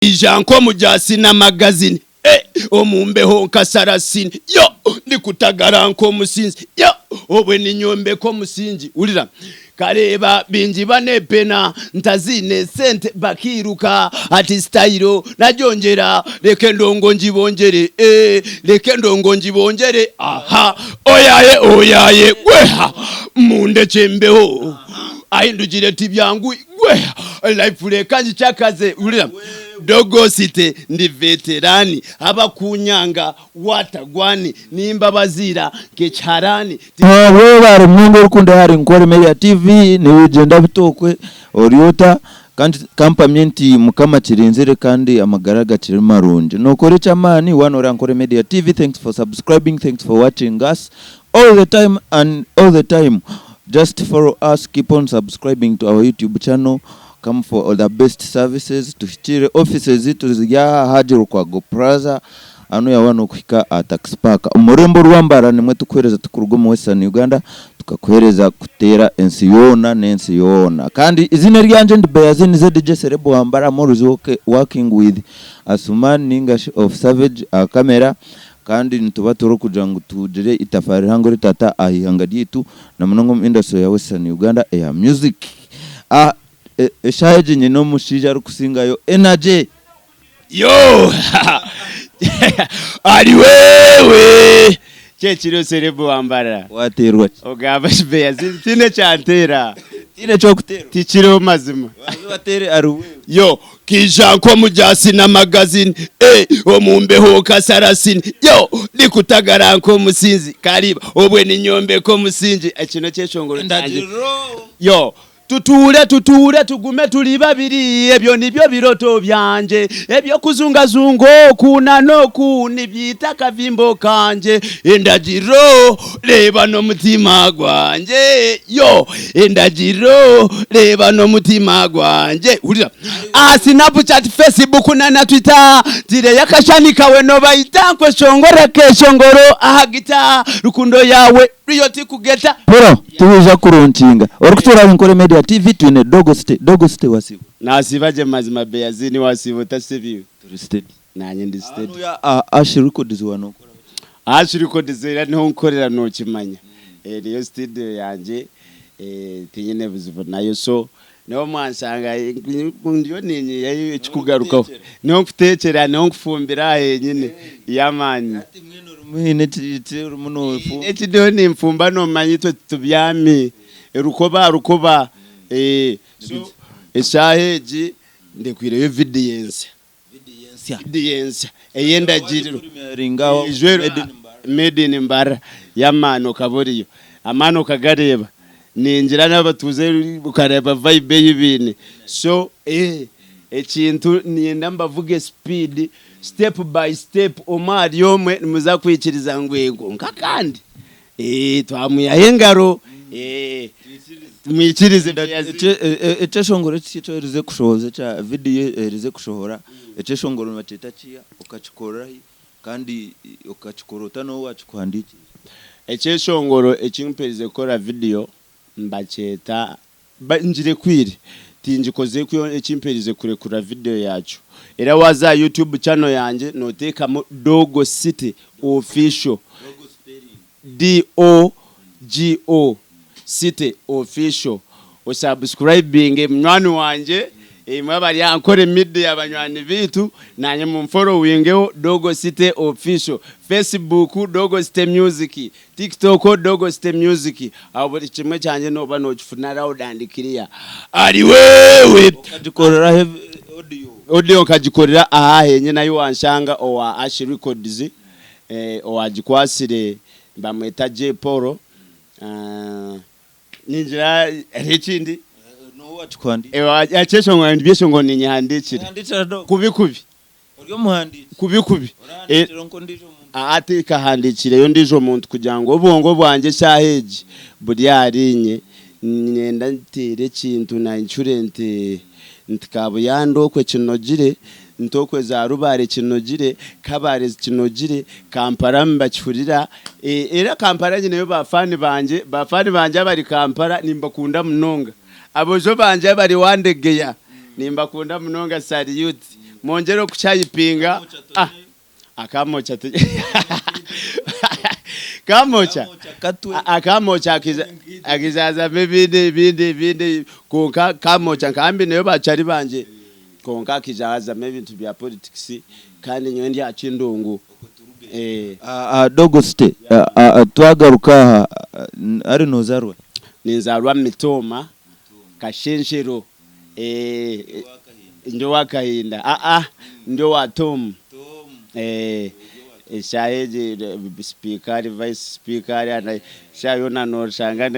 Ija nk'omujaasi n'amagazini, eh, Omu mbeho nka sarasini, yo, Ndikutagara nk'omusinzi, yo, Obwe ninyombeka omusingi, Wulira, Kareeba baingi banepena, Ntaziine sente bakiiruka, Hati sitayiro nagyongyera, Reka endongo ngibongyere, eh, Reka endongo ngibongyere, aha, Oyaye, oyaye, gwe, ha, Mundekye mbeho, Ahindugire tibyangu, Gwe life leka ngikyakaze wulira Dogo city ndi veterani abakunyanga watagwani nimba baziira nkekiharani. Webare munonga orikunda ahari Nkore Media TV nibigyenda bita okwe ori ota kandi kampamye nti mukama akirinzire kandi amagara gakiri marungi nokora ekyamani waaba noreeba Nkore Media TV thanks for subscribing thanks for watching us all the time and all the time just follow us keep on subscribing to our YouTube channel come for the best services tuhikiire offices zitu ziri aha Hajji Lukwago Plaza hanu yaba nokuhika aha taxi park omu rurembo rwa Mbarara nimwo tukuhereza tukuruga omu Western Uganda tukakuhereza kuteera ensi yoona n'ensi yoona kandi izina eryangye ndi Beyazin ZJ Celeb wa Mbarara I'm always working with Asuman ningashi of Savage aha camera Kandi nituba turikugira ngu tugire itafaari rihango ritata aha ihanga ryaitu na munonga omu industry ya Western Uganda eya music. Eshaaha egi nyine omushaija arikusingayo energy. Yoo ari wewe kyekiro serebu wambara. Wateerwa ki? Ogamba shi beya tiine ekyanteera. Tihaine ekyokuteerwa? Tikiriho mazima. Banza obateere ari wewe. Yo Kaija nk'omujaasi n'amagazini, eh, omu mbeho nka sarasini, yo, ndikutagara nk'omusinzi, kariba, obwe ninyombeka omusingi, eki n'ekyeshongoro kyangye, yo, Tutuure, tutuure, tugume turi babiri, ebyo nibyo biroto byangye, eby'okuzungazunga oku na n'oku nibyita akavimbo kangye, endagiriro, reeba n'omutima gwangye, yo, Endagiriro, reeba n'omutima gwangye. Hurira. Aha Snapchat, Facebook na na Twitter, ntiireyo akashani kawe nobayita nkweshongora akeshongoro aha guitar, rukundo yaawe riyo tikugeta. Bro, tibija kurunkinga. Orikutuura ahari Nkore Media TV twine Dogo City. Dogo City wasiiba? Nasiiba gye mazima Beyazini wasiiba otasiibire? Turi steady. Nanye ndi steady. Hanuya aha Ash Records wa nokoraho ki? Ash Records era niho nkorera nokimanya. Niyo studio yangye tinyine buzibu nayo so niho mwanshanga ndiyo ninyihayo ekikugarukaho. Niho nkutekyera, niho nkufumbira aha henyine yeah man. Hati mbwenu orimu haine eki orimu nofumba? Eki ndiho ninfumba nomanya itwe titubyami, rukoba aha rukoba so eshaaha egi ndekwireyo vidiyo ensya. Vidiyo ensya ey'endagiriro Made in Mbarara y'amaani okaba oriyo. Amaani okagareeba. Ningira n'abatuuze okareeba vibe ei baine. So ekintu niinyenda mbavuge speed, step by step omwe ahari omwe nimuza kwikiriza ngu eego nk'akandi. Twamwihaho engaro. Mwikirize. Ekyeshongoro eki eki oherize kushohoza ekya vidiyo eherize kushohora, ekyeshongoro nibakyeta kiha, okakikorera hi kandi okakikora ota n'ou waakikuhandiikiire? Ekyeshongoro eki mperize kukora vidiyo nibakyeta Ngirekwire, tingikoze eki mperize kurekura vidiyo yaakyo. Era waaza aha YouTube channel yangye nooteekamu Dogo City Official, D-O-G-O City Official, osubscribinge munywani wangye, imwe abari aha Nkore Media banywani baitu, naanye munforowingeho Dogo City Official, Facebook Dogo City Music, TikTok Dogo City Music, aho buri kimwe kyangye nooba nookifuna loud and clear. Ari wewe! Okagikoreraho audio? Audio nkagikorera aha henyine ahi wanshanga owa Ash Records, owagikwatsire nibamweta Jay Paul, ningira hariho ekindi? N'owu wakikuhandiikira? Ekyeshongoro ebyeshongoro ninyehandiikira Oyehandiikira Dogo? Kubi kubi. Ori omuhandiiki? Kubi kubi. Orahandiikira nk'ondiijo muntu? Aa tikahandiikireyo ondiijo muntu kugira ngu obwongo bwangye eshaaha egi buri ahariinye. Niinyenda nteere ekintu nancure nti nti Kabuyanda okwe kinogire, nti okwe za Rubare kinogire, Kabale kinogire, Kampala nibakihurira. Era Kampala nyineyo ba faani bangye, ba faani bangye abari Kampala nimbakunda munonga. Aboojo bangye abari Wandegeya nimbakunda munonga salute. Mwongyere okukyayipinga. Ah, akamokya tu kamokya akamokya akiza akizazamu ebindi ebindi ebindi kwonka kamokya nkambi nayo bacari bangye kwonka akiza hazamu ebintu bya politics kandi nyowe ndi aha kindungu eh. Dogo City twagaruka aha ari nozarwa? Ninzarwa Mitooma Kashenshero Eh, ndi owa Kahinda. Aa, ndi owa Tom. Eh, eshaaha egi sipiika ari vice sipiika ari ana eshaaha yoona nooshanga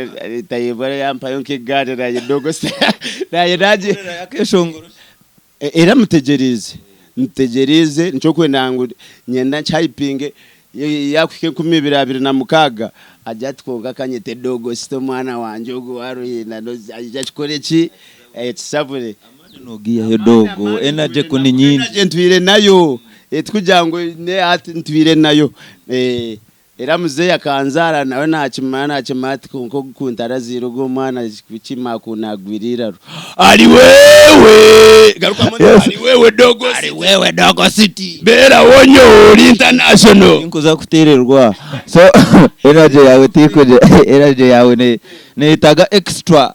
Tayebwa yampayo nk'egaari naanye ndogose naanye naagi Akeshongoro. Era mutegyereize, mutegyereize nikyo kwenda ngu nyenda nkihaipinge yakuhika 2026 agire ati kwonka kanyete Dogo City omwana wangye ogu owa Ruhinda aije akikore ki ekisabure. Amaani nogiihahe Dogo, energy ku ni nyingi. Energy ntwire nayo tikugira ngu hati ntwire nayo. Era muzeeyi akanzaara nawe naakimanya naakimanya ati kwonka ogu ku ntarazaire ogu omwana kukima ku naagwire eiraro. Ari wewe! Garukamu oti Yes. ari wewe Dogo Ari City. wewe Dogo City. Beera wonyo ori international. Tinkuza kuteererwa. So energy yawe tikuje energy yawe ne neyetaaga extra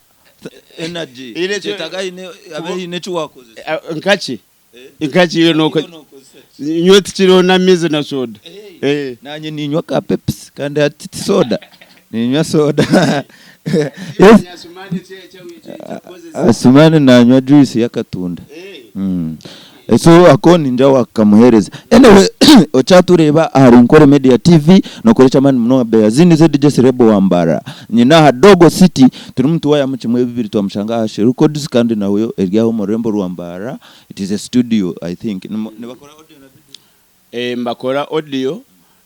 energy. Eine eki- Yetaaga haine habe haine eki wakozesa. Eh, Nkaki? Nkaki iwe noko nyowe tikiriho n'amaizi na soda. Eh. Nanye ninywa ka Pepsi kandi hati ti soda. Ninywa soda. Yes. Asumani nanywa juice y'akatunda. Mm. So ako ninja wakamuhereza. Anyway, okyatureeba ahari Nkore Media TV nokora eky'amaani munonga Beyazini ZJ Sirebo Wambara. Nyine aha Dogo City turimu nituwayamu kimwe bibiri twamushanga aha She Records kandi nawe eri aho omu rurembo rwa Mbarara. It is a studio I think. Nibakora audio na video? Eh, nibakora audio,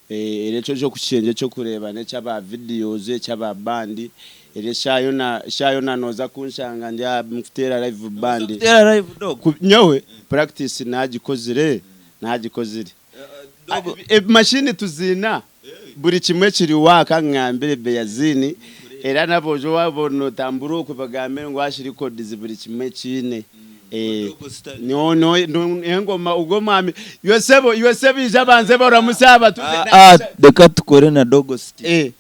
eh, era ekyo eky'okukishengye eky'okureeba n'eky'aba videos, eky'aba band, era eshaaha yoona, eshaaha yoona nooza kunshanga ndi aha nkuteera live band. Nooza kuteera live dog? Ku, nyowe practice naagikozire, naagikozire. Ebi machine tuziina, buri kimwe kiri waaka ngambire Beyazini, era n'aboojo waaba nootambura okwe bagambire ngu Ash Records buri kimwe ekiine. No no engoma ogwo omwami iwe sebo iwe sebo ija banze baramusye abatuze. Ah, reka tukore na Dogo City. Eh,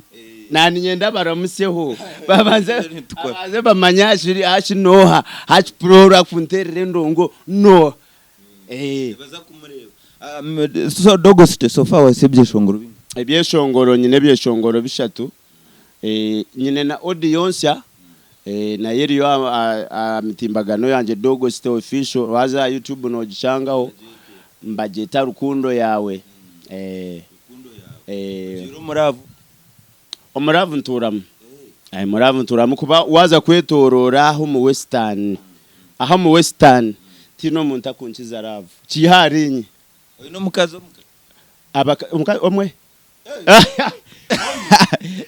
na niinyenda baramusyeho babanze babanze bamanye Ash Ash nooha Ash Pro orikunteerera endongo nooha. Eh. Nibaza kumureeba. So Dogo City so far wahitsya ebyeshongoro bingahi? Ebyeshongoro nyine ebyeshongoro bishatu. Nyine na audio nsya nayo eriyo aha mitimbagano yangye Dogo City Official waaza aha YouTube nogishangaho nibagyeta Rukundo Yaawe. Ogiire omu raavu? Omu raavu ntuuramu. Omu raavu ntuuramu kuba waaza kwetoroora aha omu Western, aha omu Western tihaine omuntu akunkiza raavu kiiha ahariinye. Oine omukazi omuka? Omukazi omwe.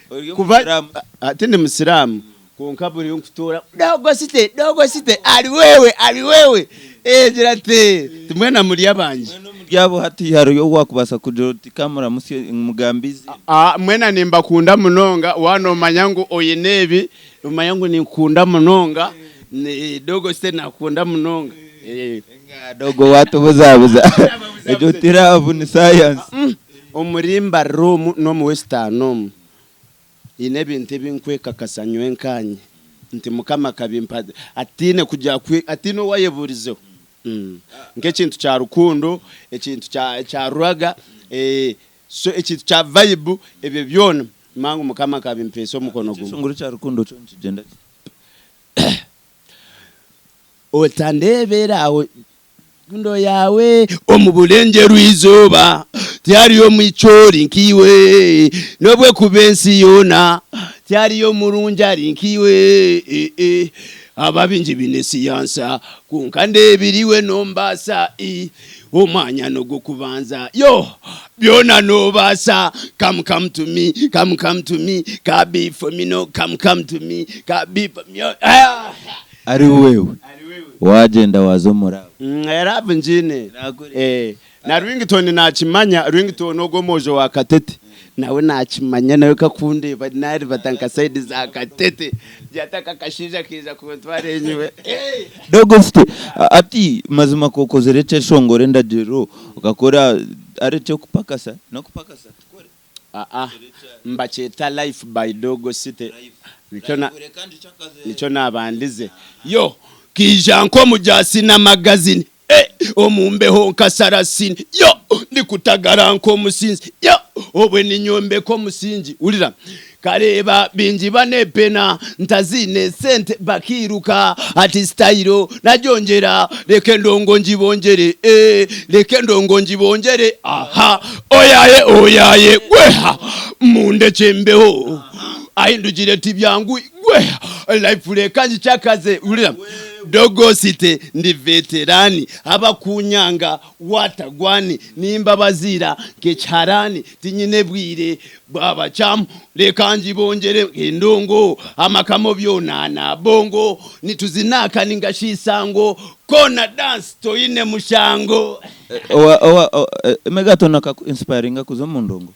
Ori Kuba omusiraamu? tindi musiraamu kwonka buri nkutoora Dogo City, Dogo City, ari wewe, ari wewe. Ngira ati timwena muri abangye. Mbwenu omuri abo hati hariyo owaakubaasa kugira oti ka muramutsye mugambe eiziina? Mwena nimbakunda munonga, waaba noomanya ngu oine ebi, omanye ngu ninkukunda munonga, Dogo City nakukunda munonga. Dogo waatubuzabuza. Egyo ti laavu ni sayansi. Omuri Mbarara omu n'omu Western omu, haine ebintu ebi nkwekakasa nyowe nkaanye nti Mukama akabimpa ataine kugira ataine ou ayebuurizeho. Nk'ekintu kya rukundo, ekintu kya rwaga, so ekintu kya vibe, ebyo byona nimanya ngu Mukama akabimpeesa omukono gumwe. Ekyeshongoro kya rukundo kyo nikigyenda kita? Otandeebera aho Rukundo yaawe omu burengyerwa-izooba, Tihariyo omwishiki ori nkaiwe, N'obu ekuba ensi yoona, Tihariyo murungi ari nkaiwe. Aba baingi baine siyansa, Kwonka ndeebire iwe nombaasa, Omwanya n'ogw'okubanza, Yo! Byona noobaasa, Come, come to me, come, come to me, Ka be for me, no, come, come to me, Ka be for me, yo, ah! Ari wewe wagyenda waza omu love. Love ngiine. Na Ringtone nakimanya, Ringtone ogwo omwojo wa Katete nawe nakimanya nawe kakundeeba naribata nka side za Katete ngira ati aka kashaija kaija kuntwara enyiwe. Dogo City ati mazima kokozire ekyeshongoro endagiriro okakora ari ekyokupakasa nokupakasa tukore. Aa mbakyeta life by Dogo City nikyo na nikyo nabandize yo kaija nk'omujaasi na magazine eh omu mbeho nka sarasini yo ndikutagara nk'omusinzi yo obwe ninyombeka omusingi wulira kareeba baingi banepena ntaziine sente bakiiruka hati sitayiro Nagyongyera, reka endongo ngibongyere, eh, reka endongo ngibongyere, aha, oyaye, oyaye, gwe, ha, mundekye mbeho, ahindugire tibyangu, gwe, life reka ngikyakaze, hurira, Dogo City ndi veterani, abakunyanga watagwani, nimbabaziira nk'ekiharani, tinyine bwire Bwabakyamu reka ngibongyere endongo amakamo byona na bongo nituzinaaka ninga shi isango koona dance toine mushango. Owa owa o Megaton akaku inspiringa kuza omu ndongo?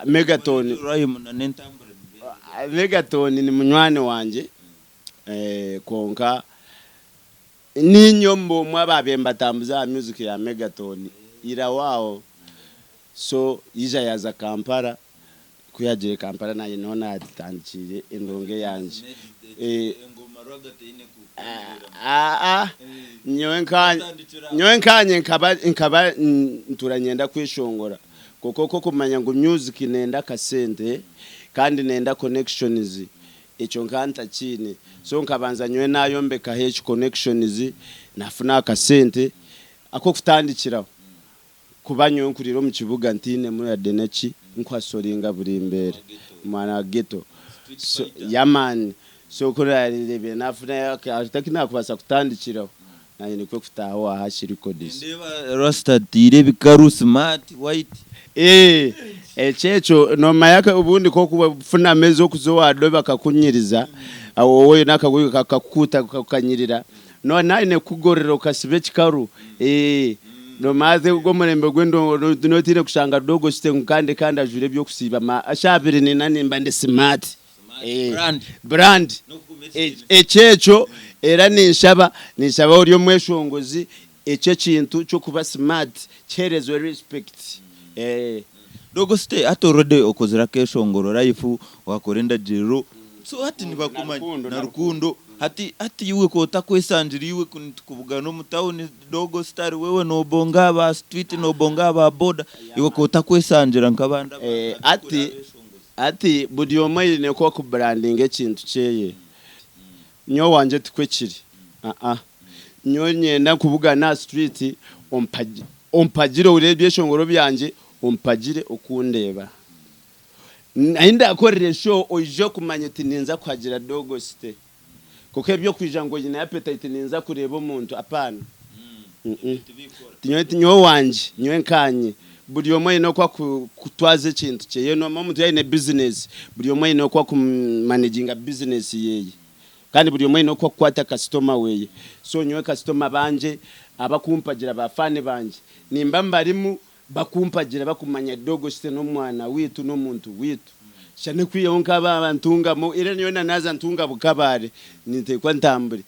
Megaton Rhyme na n'entambura emibeere. Megaton ni munywani wangye kwonka niinye omu omwe abaabaire nibatambuza aha music ya Megaton ira waaho. So yaija yaaza Kampala, ku yaagiire Kampala naanye niho naatandikiire endongo eyangye. Nyowe nkaanye nkaba ntuura niinyenda kweshongora kwonka okwo okumanya ngu music neenda akasente kandi neenda connections ekyo nkaba ntakiine. So nkabanza nyowe naayombekaho eki connections naafuna akasente ak'okutandikiraho. Kuba nyowe nkuriire omu kibuga ntainemu yadde neki nkuhasoringa buri mbeera mwana wa ghetto so yeah man so ku nareebire nafunayo akati aku nakubaasa kutandikiraho nanye nikwo kutaaha owa Hashi Records. Nindeeba Rasta ataire ebikaru smart white. Eeh ekyo ekyo nomanya obundi ku okufuna amaizi okuza owa dobi bakakunyiriza wowe oyine akagoye kakakukuuta kakanyirira Noba naine kukugorora okasiba ekikaru eeh nomanya hati ogu omurembe gw'endongo noba otaine kushanga dogo site ngu kandi kandi ajwaire eby'okusiiba ma shaaha abiri n'ina nimba ndi smart eeh brand ekyo ekyo era ninshaba ninshaba ori omweshongozi ekyo ekintu ky'okuba smart kiherezwe respect eeh. Dogo site hati already okozire akeshongoro life wakora endagiriro so hati nibakumanya na rukundo Hati hati iwe ku otakwesangira iwe ku nitukubugana omu tawuni dogo sitari wewe nobonga aha ba street nobonga aha ba boda iwe ku otakwesangira nk'abandi abantu Eh, abarikukora hati abeshongozi. hati buri omwe aine oku akubrandinga ekintu kyeye. Nyowe owangye tikwe kiri. Aa. Nyowe nyenda nkubugane aha street ompagi ompagire ohurire ebyeshongoro byangye ompagire okundeeba. Ahi ndaakorere show oije okumanya oti ninza kuhagira Dogo City. Kwonka eby'okwija ngu oine appetite ninza kureeba omuntu, apaana. Nyowe nyowe wangye, nyowe nkaanye, buri omwe aine oku akutwaza ekintu kyeye. Noomanya omuntu yaaba aine bizinesi, buri omwe aine oku akumanaginga bizinesi yeye. Kandi buri omwe aine oku akukwata kasitoma weye. So nyowe kasitoma bangye, abakumpagira, ba fan bangye, nimba mbarimu Bakumpagira bakumanya Dogo City n'omwana waitu n'omuntu waitu. Shana kwihaho nk'aba ntungamo era nyowe na naaza ntunga Bukabare ninteekwa ntambure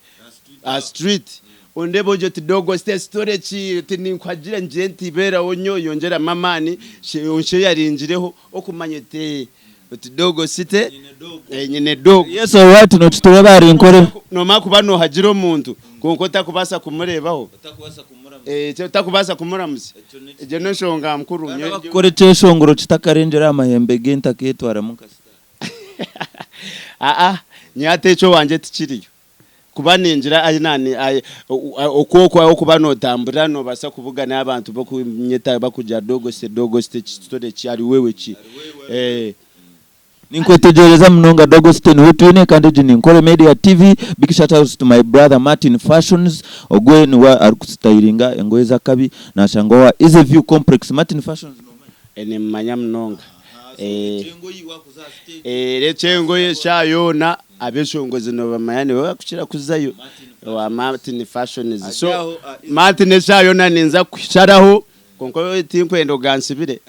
aha street ondeebe ogye oti Dogo City story ki oti ninkuhagira ngire nti beeraho nyowe yongyeramu amaani onsheyaringireho okumanya oti oti Dogo City nyine Dogo. Yes alright nokitureeba ahari Nkore. Nomara kuba nohagira omuntu kwonka otakubaasa kumureebaho. Ekyo otakubaasa kumuramutsya, egyo n'enshonga nkuru. Kandi abakukora ekyeshongoro kitakarengyera aha mahembe g'ente akeetwaramu nka sitaani. Aa, nyowe hati ekyo owangye tikiriyo. Kuba ningira ahi naani okwo okwo ahu okuba nootambura noobaasa kubugana abantu bakunyeta bakugira dogo site dogo site kitore ki ari wewe ki. Ninkwetegyereza munonga Dogo City niwe twine kandi egi ni Nkore Media TV Big shout outs to my brother Martin Fashions ogwe niwe arikusitayiringa engoye z'akabi nashangwa owa Easy View Complex Martin Fashions nomanya? Nimumanya munonga. Era ekyengoye eshaaha yoona abeshongozi nobamanya nibo bakukira kuzayo owa Martin Fashions. So Martin eshaaha yoona ninza kusharaho kwonka we tinkwenda ogansibire.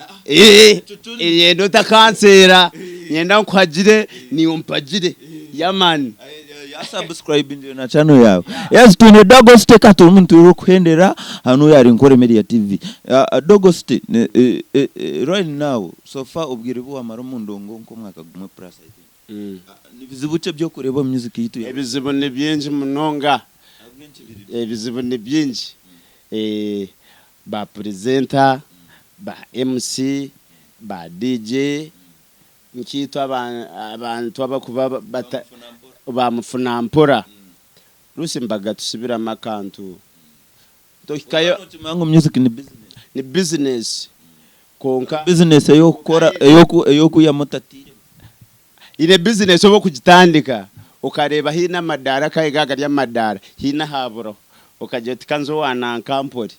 Nyenda otakanseera, nyenda nkuhagire naiwe ompagire. Yeah man. Ya subscribingire na channel yawe. Yes twine Dogo City ka turimu nitukuhendera hanu yari Nkore Media TV. Dogo City right now so far obwire obu wamara omu ndongo nk'omwaka gumwe plus I think. Ni bizibu ki eby'okureeba omu music yaitu ya Ebizibu ni bingi munonga. Ebizibu ni bingi. Ba presenter, ba MC, ba DJ, Nkiitwe abantu abakuba ba mufuna mpora Lucy mbaga tusibiramu akantu tohikayo. Nokimanya ngu music ni business. Ni business kwonka. Business eyokukora eyokwihamu otatiiremu. Eine business obu okugitandika okareeba haine amadaara akahe gaba gari amadaara haine ahaburaho okagira oti kanze owa nanka mpore.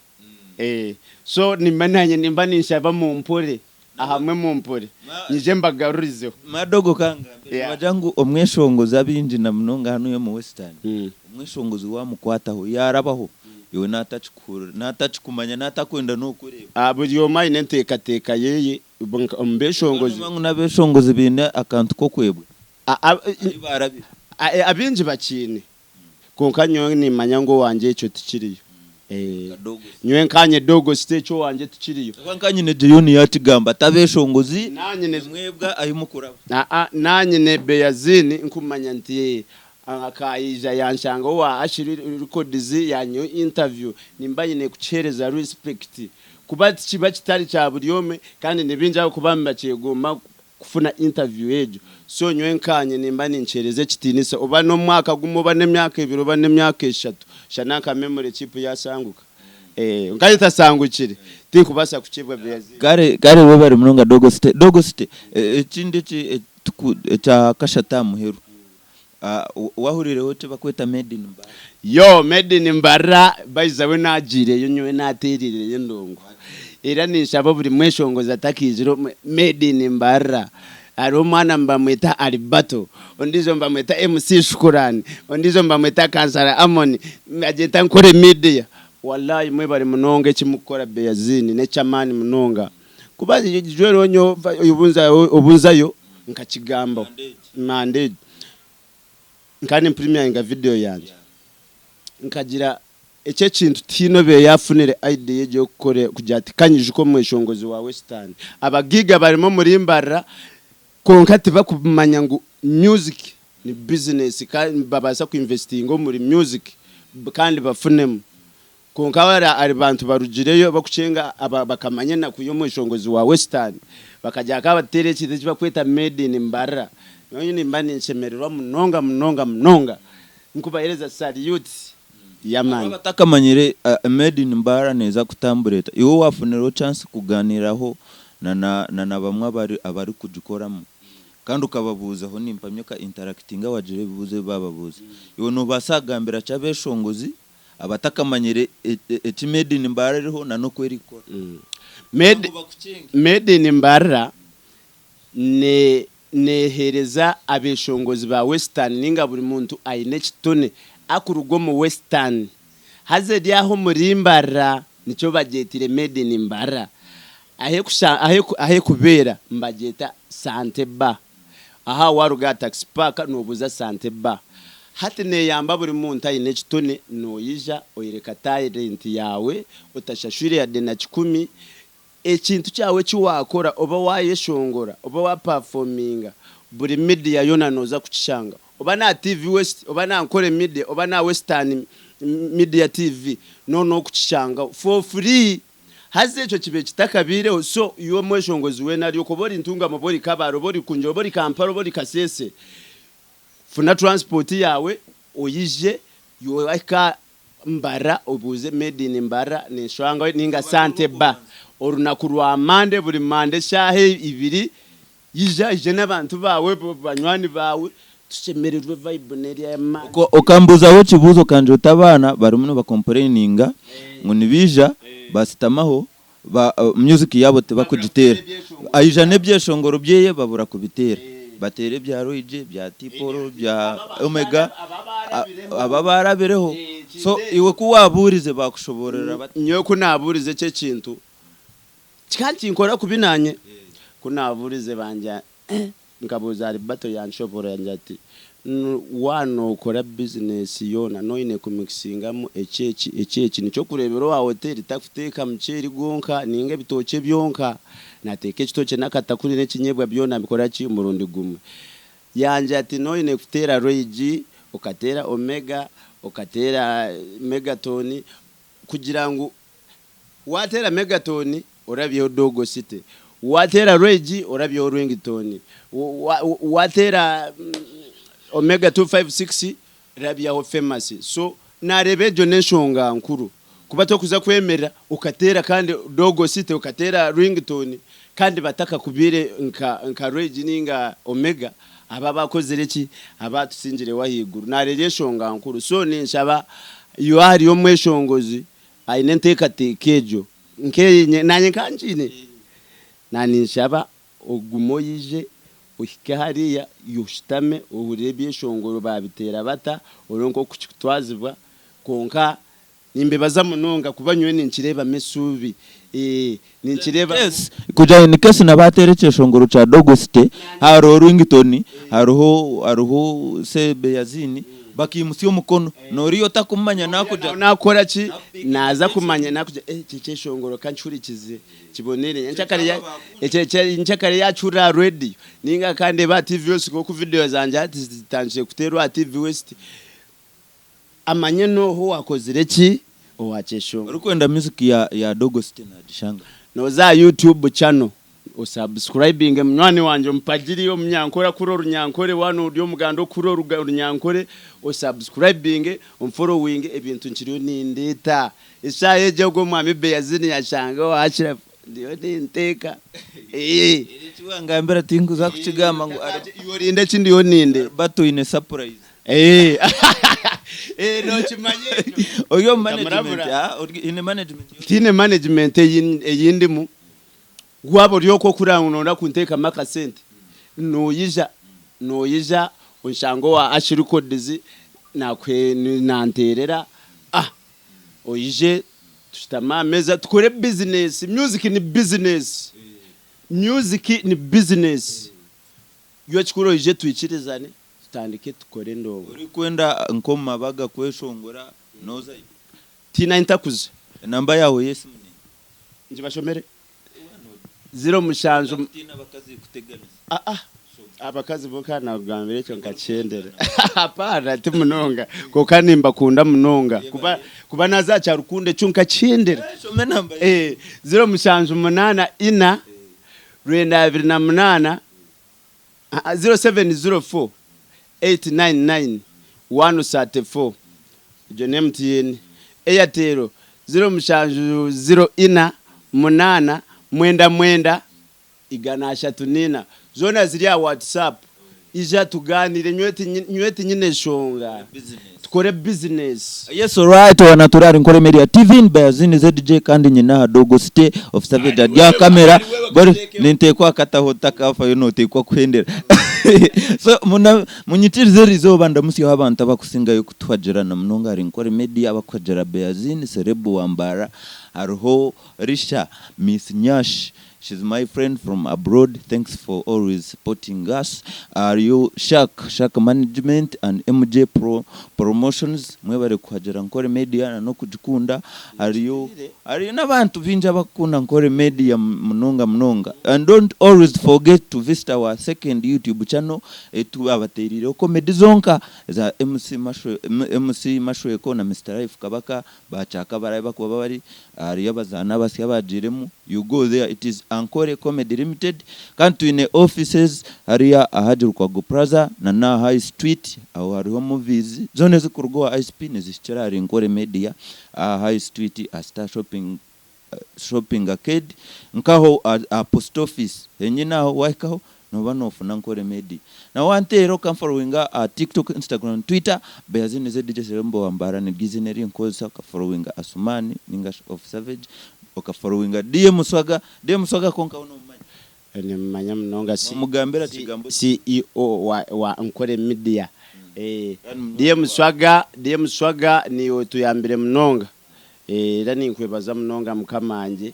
So nimba nanye nimba ninshaba mumpore ahamwe mumpore nyije mbagarurizeho. Madogo kangambire nibagira ngu omweshongozi abaingi na munonga hanuya omu western omweshongozi wamukwataho yarabaho iwe natakikuhurira natakikumanya natakwenda nokureeba. Buri omwe aine enteekateeka yeye omu beshongozi. Kandi ngu nabeshongozi baine akantu kokwebwa ahu barabire. Abaingi bakiine Kwonka nyowe nimanya ngu owangye ekyo tikiriyo. Nyowe nkanye Dogo City ekyo owangye tikiriyo. Ahabw'okuba nka nyine Jeyoni yaakigamba ati, Abeeshongozi nimwebwa ahi mukuraba. Aa, naanyine Beyazini nkumanya nti akaija yanshanga owa Ashley Records yanyihaho interview, nimba nyine kukiheereza respect. Kuba tikiba kitari kya buri omwe kandi ni baingi ahabw'okuba nibakyegomba kufuna interview egyo so nyowe nkanye nimba ninkihereza ekitinisa oba nomwaka gumwe oba nemyaka ebiri oba nemyaka eshatu shana nka memory chip yasanguka eh nka etasangukire tinkubasa kukyebwa beyazine. Kare kare webare munonga Dogo City. Dogo City, ekindi eki tuku ekya kashatu aha muheru, wahurireho eki bakweta made in Mbarara? Yoo made in Mbarara bayiza we nagiireyo nyowe nateerireyo endongo. Era ninshaba buri mweshongozi atakaizire omu made in Mbarara. Hariho omwana nibamweta Alibato, ondiijo nibamweta MC Shukurani, ondiijo nibamweta Kansara Amon, nibagyeta Nkore Media. Walai mwebare munonga eki mukukora Beyazini n'eky'amaani munonga. Kuba jwero nyowe obu nzayo nkakigambaho. Manda egyo. Nkaba nimpurimiyaringa vidiyo yangye. Nkagira Eki ekintu tihaine obaire yaafunire idea egyo y'okukora kugira ati ka nyijuke omweshongozi wa Western. Abagaiga barimu omuri Mbarara kwonka tibakumanya ngu music ni business kandi nibabaasa ku investinga omuri music kandi bafunemu. Kwonka hari bantu barugireyo bakukyenga bakamanya enaku y'omweshongozi wa Western bakagira ka bateere ekintu eki barikweta made in Mbarara. Nyowe nimba ninshemererwa munonga munonga munonga nkubaheereza salute. Hariho abatakamanyire Made in Mbarara neeza kutambura eta? Iwe waafunireho chance kugaaniiraho na bamwe abarikugikoramu kandi okababuuzaho nimpamya oka interactinga wagira ebibuuzo ebi baababuuza. Iwe noobaasa kugambira ki abeeshongozi abatakamanyire eki Made in Mbarara eriho na n'oku erikukora? Made in Mbarara Neeheereza abeeshongozi ba Western nainga buri muntu aine ekitone akuruga omu Western. Haza eri aho omuri Mbarara nikyo bagyetire Made in Mbarara. Ahu ekubeera nibagyeta Sante Bar. Aha waruga aha Taxi Park noobuuza Sante Bar. Hati neeyamba buri muntu aine ekitone noija oyereka talent yaawe otashashwire yade na kikumi. Ekintu kyawe eki waakora oba waayeshongora oba waapafominga buri media yoona nooza kukishanga. Oba n'aha TV West, oba n'aha Nkore Media, oba n'aha Western Media TV noona okukishangaho for free. Haza ekyo kibaire kitakabaireho so iwe omweshongozi weena ari okwo oba ori Ntungamo oba ori Kabale oba ori Rukungiri oba ori Kampala oba ori Kasese, funa transport yaawe oije wahika Mbarara obuuze made in Mbarara nenshwanga ninga sante bar orunaku rwa Monday buri Monday eshaaha ibiri ija oije nabantu baawe banywani baawe tushemererwe vibe neri eyamaani. Okambuuzaho ekibuuzo okangira oti abaana barimu nibakompureyininga ngu nibaija basitamaho. Ba music yaabo tibakugiteera. Aija n'ebyeshongoro byeye babura kubiteera. Bateera ebya Roygy, ebya T-Paul, ebya Omega, abo abaarabireho. So iwe ku waabuurize baakushoboororera bata? Nyowe ku naabuurize eki ekintu kikaba nikinkora kubi naanye. Ku naabuurize bangira Eh, nkabuuza Alibato yanshoboorora yangira ati, Waaba nookora bizinesi yoona noine kumikisingamu eki eki eki eki. Nikyo orikureebera owa hoteeri tarikuteeka muceeri gwonka nainga ebitookye byonka, naateeka ekitookye n'akatakuri n'ekinyeebwa byona abikora ki omurundi gumwe. Yangira ati noine kuteera Royigi, okateera Omega, okateera Megatoni kugira ngu Wateera Megatoni orabyeho Dogo City, wateera Rwegi orabyeho Ringtone, wateera Omega 256 rabyaho Famous. So nareeba egyo n'enshonga nkuru kuba torikuza kwemerera okateera kandi Dogo City okateera Ringtone kandi batakakubiire nka Rwegi ninga Omega abo abakozire ki abatusingireho ahaiguru. Nareeba enshonga nkuru so ninshaba iwe ahari omweshongozi Aine enteekateeka egyo nk'ei naanye nka ngiine. Na ninshaba ogume oije ohike hariya oshutame ohurire ebyeshongoro baabiteera bata, orebe nk'oku kirikutwazibwa. Kwonka nimbebaza munonga kuba nyowe ninkireebamu eshuubi. Ninkireebamu. Kugira in case na baateera ekyeshongoro kya Dogo City, hariho Ringtone, hariho hariho Sebeyazini, Bakaimutsya omukono noriya otakumumanya nakugira. Nawe nakora ki naza kumanya nakugira eh eki ekyeshongoro kankihurikize kibonere nyenkyakare yakihurira aha radio ninga akandeeba aha TV West nkoku video zangye hati zitandikire kuterwa aha TV West amanye noha owakozire ki owakyeshongoro. Orikwenda music ya Dogo City nagishanga hi? Noza aha YouTube channel Osubscribinge munywani wangye omupagiri omunyankore akura orunyankore waaba ori omuganda okura orunyankore osubscribinge onforowinge ebintu nkiriyo nindeeta eshaaha egi ogu omwami Beyazini yashanga owakira ndiyo ninteeka Eki wangambira tinkuza kukigamba ngu Iwe orinde ki ndiyo ninde But oine surprise. Nokimanya ekyo. Ori omu management, oine management? Tiine management ei ndimu. Waaba ori okwo okura ngu nooyenda kunteekamu akasente, noija noija onshange owa Ash Records nanteerera, oije tushutame aha meeza tukore bizinesi. Music ni bizinesi, music ni bizinesi. Iwe ekikuru oije twikirizane tutandike tukore endongo. Orikwenda nk'omu mabaga kweshongora noozayo? Tihaine ahi ntakuza. Enamba yaawe y'esimu neeha? Ngibashomere? Ziro mushanju. Ah ah abakazi bo ka nakugambira ekyo nkakyendera. Hapana ti munonga kwonka nimbakunda munonga kuba kuba naza aha kya rukundo ekyo nkakyendera. Eh, 0784 98 0704 899 134 egyo ni MTN. Airtel 0704 8 99 134 zoona ziri aha WhatsApp. Ija tugaaniire nyowe tinyine nshonga tukore bizinesi. Yes alright wana turi ahari Nkore Media TV ni Bayazini ZJ kandi nyine aha Dogo City of Savage ari aha camera buri ninteekwa akataho otakafayo noteekwa kuhendera so muna munyikirize erizooba ndamutsyeho abantu abakusingayo kutuhagira na munonga ahari Nkore Media abakuhagira Bayazini Serebu wa Mbarara hariho Risha Miss Nyash She's my friend from abroad thanks for always supporting us hariyo Shark, Shark management and MJ pro promotions mwebare kuhagira Nkore media na nokugikunda hariyo hariyo nabantu bingi abakukunda Nkore media munonga munonga and don't always forget to visit our second YouTube channel etubabaterireho comedy zonka za MC Mashwe MC Mashweko na Mister Life Kabaka Ba Kyakabarabe bakuba bari hariyo abazaani abasya abagiiremu you go there it is Ankole Comedy Limited kandi twine offices hariya aha Lukwago Plaza na n'aha High Street aho hariho movies zoona ezikuruga owa ICP nizihikira ahari Nkore Media aha High Street aha Star Shopping Shopping Arcade nkaho aha Post Office henyine aho wahikaho. Nooba noofuna Nkore Media. Na wanteera okanforowinga aha TikTok, Instagram, Twitter, Beazini ZJ Serembo Wambara niryo eiziina eri nkukozesa, okaforowinga Asuman ninga shi Of Savage, okaforowinga DM Swaga, DM Swaga kwonka we noomumanya? Nimumanya munonga Noomugambira kigambo ki? CEO wa wa Nkore Media. Kandi munywani DM waawe. Swaga, DM Swaga niiwe otuyambire munonga. Era ninkwebaza munonga mukama wangye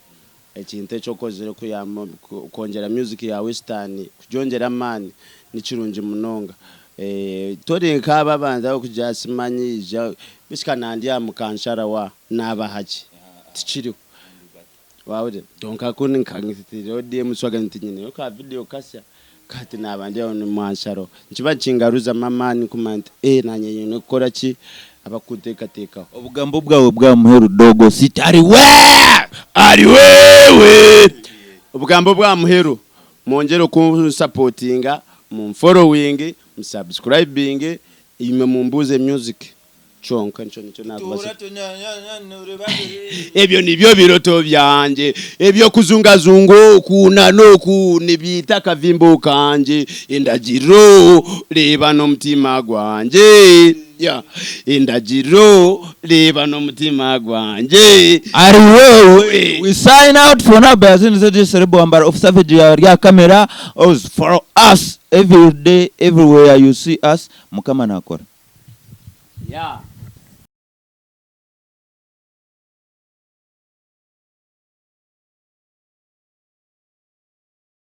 Ekintu eki okozire kuyamba kwongyera music ya western kugyongyera amaani nikirungi munonga. Tori nkaabo abandi abarikugira simanyi ija beitu nandi aha mukanshara wa nabaha ki? Tikiriho. Wahurira? Kwonka ku nka DM Swaga nti nyineyo ka video kasya kati naba ndi aho nimwansharaho. Nikiba nikingaruzamu amaani kumanya nti nanye nyine kukora ki? Abakukunteekateekaho. Obugambo bwawe bwa muheru dogo sitari we! Ari wewe! Obugambo obwa muheru, mwongyere okunsapotinga, munforowinge, musubscribinge, imwe mumbuuze music kyonka nikyo nikyo nakubaasa. Ebyo nibyo biroto byangye, eby'okuzungazunga oku na n'oku nibiita akavimbo kangye, endagiriro reeba n'omutima gwangye. Yeah. Endagiriro reeba n'omutima gwangye. Ari wewe we sign out for now by Azini ZJ Celeb Wambara of Savage ya rya camera always follow us every day everywhere you see us mukama nakora. Yeah.